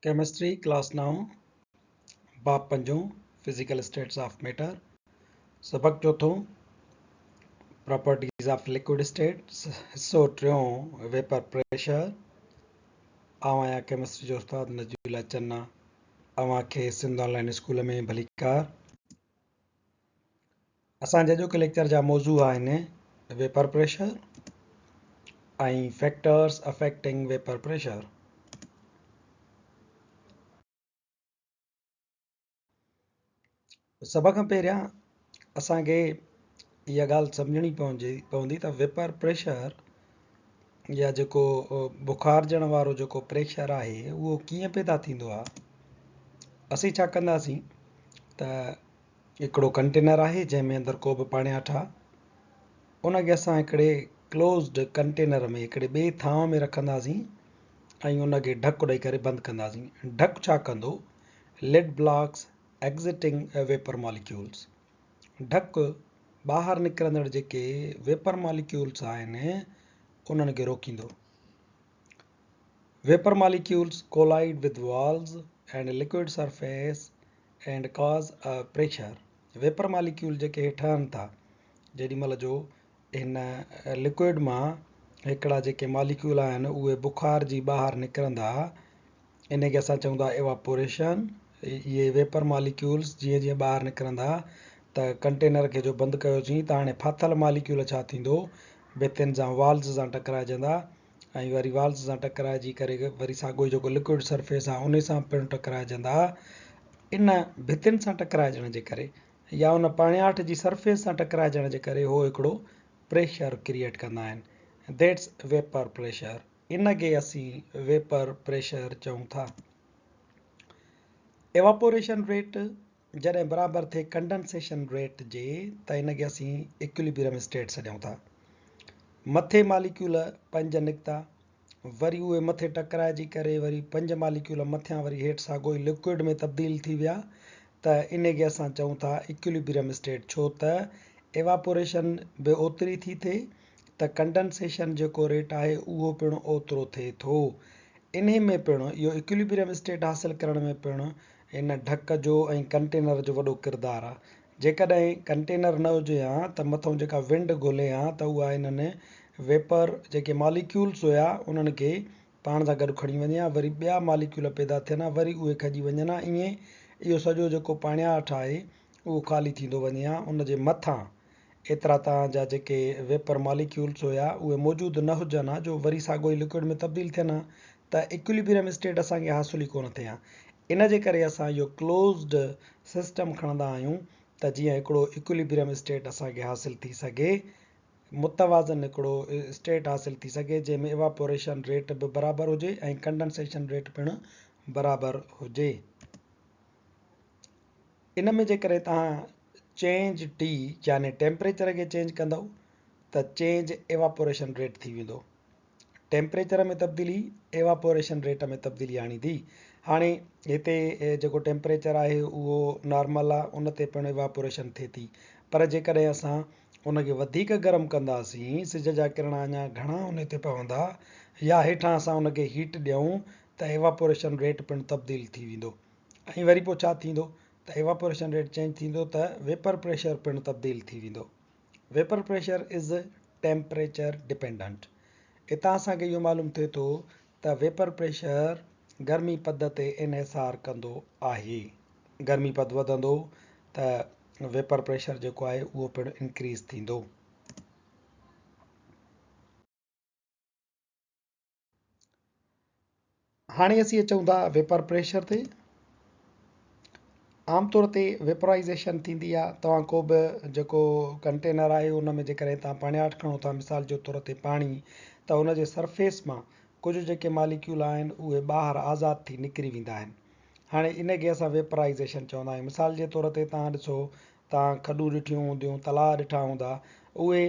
Chemistry class نائون باب پنجون physical status of matter سبق چوٿون پراپرٽيز آف لڪوڊ اسٽيٽس حصو ٽيون ويپر پريشر. آئون آهيان ڪيمسٽري جو استاد نجيب الله چنا، اوهان کي سنڌ آن لائن اسڪول ۾ ڀليڪار. اسان جي اڄوڪي ليڪچر جا موضوع آهن vapour pressure ۽ factors affecting vapour pressure. سڀ کان پهريان اسان کي اها ڳالهه سمجهڻي پوندي ته ويپر پريشر يا جيڪو بخارجڻ وارو جيڪو پريشر آهي اهو ڪيئن پيدا ٿيندو آهي. اسين ڇا ڪنداسين ته هڪڙو ڪنٽينر آهي جنهن ۾ اندر ڪو به پاڻياٺ آهي، ان کي اسان هڪڙي ڪلوزڊ ڪنٽينر ۾ هڪڙي ٻئي ٿانو ۾ رکنداسين ۽ ان کي ڍڪ ڏئي ڪري بند ڪنداسين. ڍڪ ڇا ڪندو؟ Lid blocks exiting vapour molecules, ڍڪ ٻاهر نڪرندڙ جيڪي ويپر ماليڪيولز آهن انهن کي روڪيندو. Vapour molecules collide with walls and liquid surface and cause a pressure, vapour molecule جيڪي هي ٺهن ٿا جيڏي مهل جو هن لڪوئڊ مان هڪڙا جيڪي ماليڪيول آهن اهي بخارجي ٻاهر نڪرندا، ان کي اسان چئون ٿا ايواپوريشن. اهي ويپر ماليڪيولز جيئن جيئن ٻاهر نڪرندا ته ڪنٽينر کي جو بند ڪيوسين ته هاڻي ڦاٿل ماليڪيول ڇا ٿيندو، ڀتين سان والز سان ٽڪرائجندا ۽ وري والز سان ٽڪرائجي ڪري وري ساڳيو ئي جيڪو لڪوئڊ سرفيس آهي ان سان پڻ ٽڪرائجندا. ان ڀتين سان ٽڪرائجڻ جي ڪري يا ان پاڻياٺ جي سرفيس سان ٽڪرائجڻ جي ڪري هو هڪڙو پريشر ڪريئيٽ ڪندا آهن، that's vapour pressure. ان کي اسين ويپر پريشر چئون ٿا. ايواپوريشن ريٽ جڏهن برابر ٿئي ڪنڊنسيشن ريٽ جي ته ان کي اسين ايڪوليبريم اسٽيٽ سڏيون ٿا. مٿي ماليڪيول پنج نڪتا، وري اهي مٿي ٽڪرائجي ڪري وري پنج ماليڪيول مٿيان وري هيٺ ساڳو ئي لڪوئڊ ۾ تبديل ٿي ويا ته ان کي اسان چئون ٿا ايڪوليبريم اسٽيٽ، ڇو ته ايواپوريشن به اوتري ٿي ٿئي ته ڪنڊنسيشن جيڪو ريٽ آهي اهو پڻ اوترو ٿئي ٿو. انهي ۾ پڻ اهو ايڪوليبريم اسٽيٽ حاصل ڪرڻ ۾ پڻ ان ڍڪ جو ۽ ڪنٽينر جو وڏو ڪردار آهي. جيڪڏهن ڪنٽينر نه هجي ها ته مٿئون جيڪا ونڊ گهلي ها ته اها انهن ويپر جيڪي ماليڪيولز هيا انهن کي پاڻ سان گڏ کڻي وڃي ها، وري ٻيا ماليڪيول پيدا ٿين ها، وري اهي کڄي وڃن ها، ائين اهو سڄو جيڪو پاڻياٺ آهي اهو خالي ٿيندو وڃي ها، ان جي مٿان ايترا توهان جا جيڪي ويپر ماليڪيولز هيا اهي موجود نه هجن ها جو وري ساڳو ئي لڪوئڊ ۾ تبديل ٿين ها ته ايڪوليبريم اسٽيٽ اسان کي حاصل ئي ڪونه ٿئي ها. ان جي ڪري اسان اهو ڪلوزڊ سسٽم کڻندا آهيون ته جيئن هڪڙو ايڪوليبريم اسٽيٽ اسان کي حاصل ٿي سگهي، متوازن هڪڙو اسٽيٽ حاصل ٿي سگهي جنهن ۾ ايواپوريشن ريٽ به برابر هجي ۽ ڪنڊنسيشن ريٽ پڻ برابر هجي. ان ۾ جيڪڏهن توهان چينج ٽي يعني ٽيمپريچر کي چينج ڪندؤ ته چينج ايواپوريشن ريٽ ٿي ويندو. ٽيمپريچر ۾ تبديلي ايواپوريشن ريٽ ۾ تبديلي آڻيندي. هاڻي هتي جيڪو ٽيمپريچر آهي اهو نارمل آهي ان تي پڻ ايواپوريشن ٿئي ٿي پر جيڪڏهن اسان ان کي وڌيڪ گرم ڪنداسين، سج جا ڪرڻا اڃا گهڻا ان تي پوندا يا هيٺان اسان ان کي هيٽ ڏيون ته ايواپوريشن ريٽ پڻ تبديل ٿي ويندو. ۽ وري پوء ڇا ٿيندو ته ايواپوريشن ريٽ چينج ٿيندو ته ويپر پريشر پڻ تبديل ٿي ويندو. Vapour pressure is temperature dependent. اتان اسان کي اهو معلوم ٿئي ٿو ته ويپر پريشر گرمي پد تي انحصار ڪندو آهي. گرمي پد وڌندو ته ويپر پريشر جيڪو آهي اهو پڻ انڪريز ٿيندو. هاڻي اسين اچون ٿا ويپر پريشر تي. عام طور تي ويپرائيزيشن ٿيندي آهي، توهان ڪو به جيڪو ڪنٽينر آهي ان ۾ جيڪڏهن توهان پاڻياٺ کڻو ٿا مثال جي طور تي پاڻي ته ان جي سرفيس مان ڪجهه جيڪي ماليڪيول آهن اهي ٻاهر آزاد ٿي نڪري ويندا آهن. هاڻي ان کي اسان ويپرائيزيشن چوندا آهيون. مثال جي طور تي توهان ڏسو توهان کڏون ڏٺيون هونديون، تلاء ڏٺا هوندا، اهي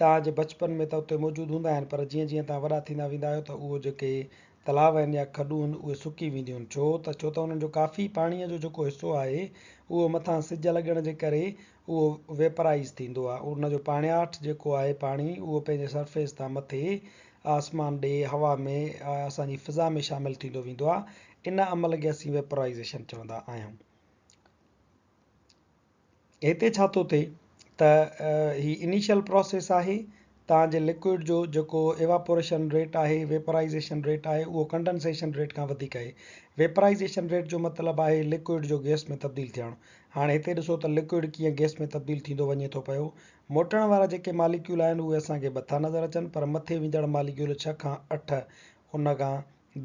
توهان جي بچپن ۾ ته اتي موجود هوندا آهن پر جيئن جيئن توهان وڏا ٿيندا ويندا آهيو ته اهو جيڪي تلاء آهن يا کڏون آهن اهي سڪي وينديون آهن ڇو ته ڇو ته انهن جو ڪافي پاڻيء جو جيڪو حصو آهي اهو مٿان سج لڳڻ جي ڪري اهو ويپرائيز ٿيندو آهي ان جو پاڻياٺ جيڪو آهي پاڻي اهو پنهنجي سرفيس تان مٿي آسمان ڏي هوا ۾ اسان جي فضا ۾ شامل ٿيندو ويندو آهي. ان عمل کي اسين ويپرائيزيشن چوندا آهيون. هتي ڇا ٿو ٿئي ته هي انيشل پراسيس آهي تان جي لڪوئڊ جو جيڪو ايواپوريشن ريٽ آهي ويپرائيزيشن ريٽ آهي اهو ڪنڊنسيشن ريٽ کان وڌيڪ آهي. ويپرائيزيشن ريٽ جو مطلب آهي لڪوئڊ جو گئس ۾ تبديل ٿيڻ. هاڻي هتي ڏسو ته لڪوئڊ ڪيئن گئس ۾ تبديل ٿيندو وڃي ٿو پيو. موٽڻ وارا جيڪي ماليڪيول آهن اهي اسان کي ٻه ٿا نظر اچن پر مٿي ويندڙ ماليڪيول 6 کان 8 ان کان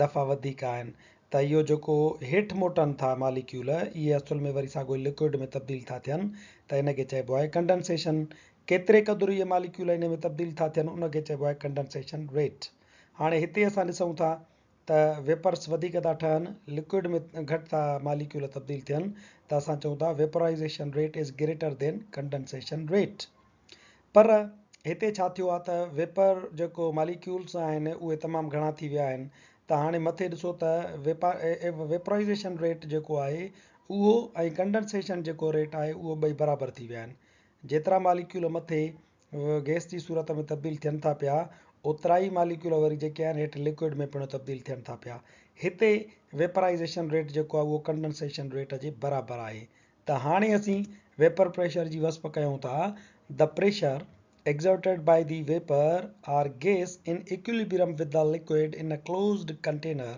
دفعا وڌيڪ آهن ته اهو جيڪو هيٺ موٽن ٿا ماليڪيول اهي اصل ۾ وري ساڳيو ئي لڪوئڊ ۾ تبديل ٿا ٿين ته ان کي چئبو آهي ڪنڊنسيشن. ڪيتري قدر اهي ماليڪيول ان ۾ تبديل ٿا ٿين ان کي چئبو آهي ڪنڊنسيشن ريٽ. هاڻي هتي اسان ڏسون ٿا ته ويپرس وڌيڪ ٿا ٺهن لڪوئڊ ۾ گهٽ ٿا ماليڪيول تبديل ٿين ته اسان چئون ٿا vaporization rate is greater than condensation rate. پر هتي ڇا ٿيو آهي ته ويپر جيڪو ماليڪيولس آهن اهي تمام گهڻا ٿي ويا آهن ته هاڻي مٿي ڏسو ته ويپرائيزيشن ريٽ جيڪو آهي اهو ۽ ڪنڊنسيشن جيڪو ريٽ آهي اهو ٻئي برابر ٿي ويا آهن. جيترا ماليڪيول مٿي گئس جي صورت ۾ تبديل ٿين ٿا پيا اوترا ئي ماليڪيول وري جيڪي آهن هيٺ لڪوئڊ ۾ پڻ تبديل ٿين ٿا پيا. هتي ويپرائيزيشن ريٽ جيڪو آهي اهو ڪنڊنسيشن ريٽ جي برابر آهي. ته هاڻي اسين ويپر پريشر جي وصف ڪيون ٿا، The pressure exerted by the vapor or gas in equilibrium with the liquid in a closed container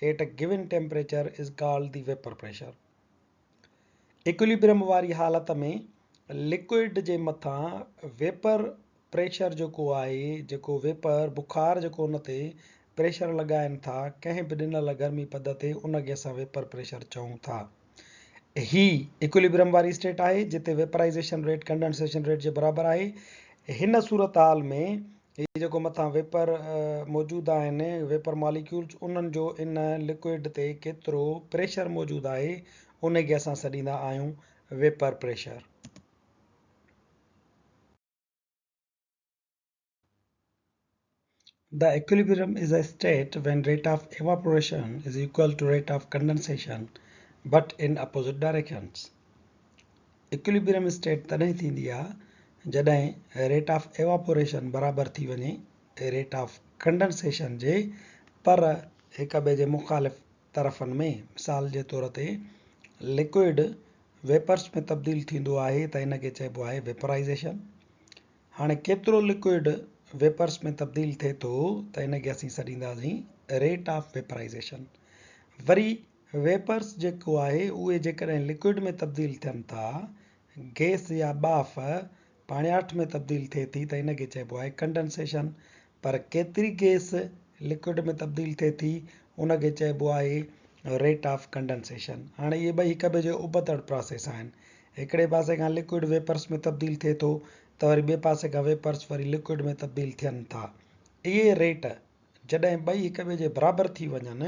at a given temperature is called the vapor pressure. Equilibrium واري حالت ۾ لڪوئڊ جي مٿان ويپر پريشر جيڪو آهي، جيڪو ويپر، بخار جيڪو ان تي پريشر لڳائين ٿا، ڪنهن به ڏنل گرمي پد تي ان کي اسان ويپر پريشر چئون ٿا. هي ايڪوليبرم واري اسٽيٽ آهي، جتي ويپرائيزيشن ريٽ ڪنڊنسيشن ريٽ جي برابر آهي. هن صورتحال ۾ هي جيڪو مٿان ويپر موجود آهن، ويپر ماليڪيولز، انهن جو ان لڪوئڊ تي ڪيترو پريشر موجود آهي، ان کي اسان سڏيندا آهيون vapour pressure. The equilibrium is a state when rate of evaporation is equal to rate of condensation but in opposite directions. Equilibrium state تڏهن ٿيندي آ جڏهن ريٽ آف ايواپوريشن برابر ٿي وڃي ريٽ آف ڪنڊنسيشن جي پر هڪ ٻئي جي مخالف طرفن ۾. مثال جي طور تي لڪوئڊ ويپرس ۾ تبديل ٿيندو آهي ته ان کي چئبو آهي ويپرائيزيشن. هاڻي ڪيترو لڪوئڊ ويپرس ۾ تبديل ٿئي ٿو ته ان کي اسين سڏينداسين ريٽ آف ويپرائيزيشن. وري ويپرس جيڪو آهي اهي جيڪڏهن لڪوئڊ ۾ تبديل ٿين ٿا، گئس يا ٻاڦ پاڻياٺ ۾ تبديل ٿئي ٿي ته ان کي چئبو آهي ڪنڊنسيشن. پر ڪيتري گئس لڪوئڊ ۾ تبديل ٿئي ٿي ان کي چئبو آهي ريٽ آف ڪنڊنسيشن. هاڻي اهي ٻئي هڪ ٻئي جي ابتڙ پراسيس آهن. هڪڙي پاسي کان لڪوئڊ ويپرس ۾ تبديل ٿئي ٿو ته وري ٻئي پاسي کان ويپرس وري لڪوئڊ ۾ تبديل ٿين ٿا. اهي ريٽ جڏهن ٻئي هڪ ٻئي جي برابر ٿي وڃن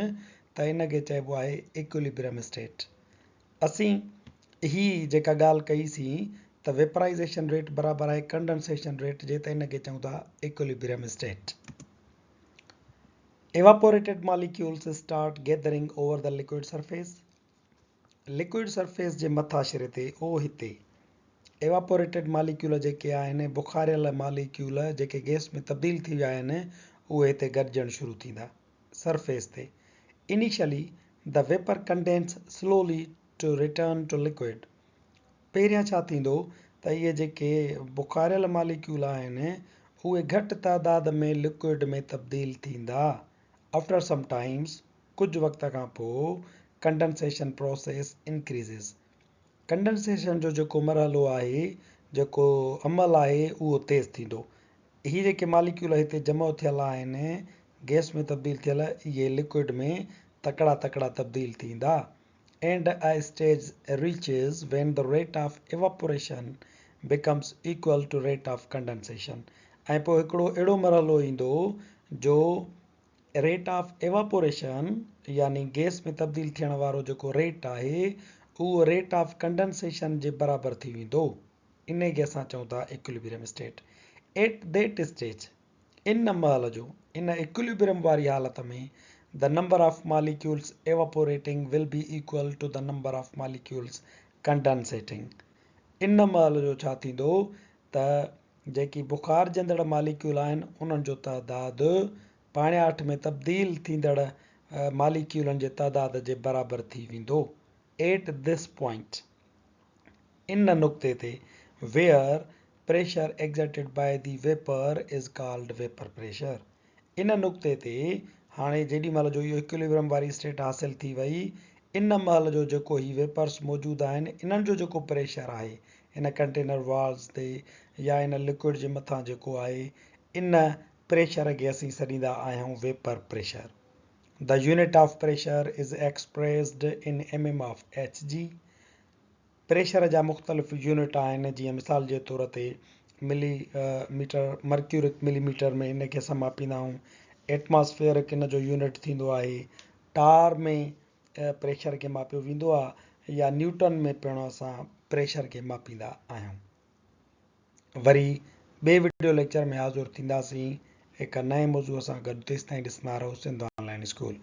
ته ان کي چئبو آهي ايڪوليبريم اسٽيٽ. اسين هي جيڪا ڳالهه ڪئي سين ته ويپرائيزيشن ريٽ برابر آهي ڪنڊنسيشن ريٽ جي ته ان کي چئون ٿا equilibrium state. Evaporated molecules start gathering over the liquid surface. Liquid surface جي مٿاڇري تي او هتي ايواپوريٽيڊ ماليڪيول جيڪي آهن بخاريل ماليڪيول جيڪي گئس ۾ تبديل ٿي ويا آهن اهي هتي گڏجڻ شروع ٿيندا سرفيس تي. Initially the vapour condense slowly to return to liquid. پهريان ڇا ٿيندو ته اهي جيڪي بخاريل ماليڪيول آهن اهي گهٽ تعداد ۾ لڪوئڊ ۾ تبديل ٿيندا. After some times ڪجهه وقت کان پوء ڪنڊنسيشن پروسيس انڪريزز. ڪنڊنسيشن جو جيڪو مرحلو آهي جيڪو عمل آهي اهو تيز ٿيندو. هي جيڪي ماليڪيول هتي جمع ٿيل آهن گئس ۾ تبديل ٿيل اهي لڪوئڊ ۾ تڪڙا تڪڙا تبديل ٿيندا. And a stage reaches when the rate of evaporation becomes equal to rate of condensation ۽ پوء هڪڙو اهڙو مرحلو ايندو جو ريٽ آف ايواپوريشن يعني گئس ۾ تبديل ٿيڻ وارو جيڪو ريٽ آهي اهو ريٽ آف ڪنڊنسيشن جي برابر ٿي ويندو. انهي کي اسان چئون ٿا equilibrium state. At that stage, ان مهل جو، ان ايڪوليبريم واري حالت ۾، the number of molecules evaporating will be equal to the number of molecules condensating. ان مهل جو ڇا ٿيندو ته جيڪي بخارجندڙ ماليڪيول آهن انهن جو تعداد پاڻياٺ ۾ تبديل ٿيندڙ ماليڪيولن جي تعداد جي برابر ٿي ويندو. At this point, ان نقطي تي، where pressure exerted by the vapour is called vapour pressure. ان نقطي تي هاڻي جيڏي مهل جو اهو ايڪوليبرم واري اسٽيٽ حاصل ٿي وئي، ان مهل جو جيڪو هي ويپرس موجود آهن انهن جو جيڪو پريشر آهي ان ڪنٽينر والز تي يا ان لڪوئڊ جي مٿان جيڪو آهي ان پريشر کي اسين سڏيندا آهيون vapour pressure. The unit of pressure is expressed in mm of Hg. Pressure جا مختلف يونٽ آهن جيئن مثال جي طور تي ملي ميٽر مرڪيورڪ ملي ميٽر ۾ ان کي اسان ماپيندا آهيون ايٽماسفيئرڪ ان جو يونٽ ٿيندو آهي ٽار ۾ پريشر کي ماپيو ويندو آهي يا نيوٽن ۾ پڻ اسان پريشر کي ماپيندا آهيون. وري ٻئي وڊيو ليڪچر ۾ حاضر ٿينداسين هڪ نئين موضوع سان گڏ تيستائين ڏسندا رهو سنڌ آن لائين اسڪول.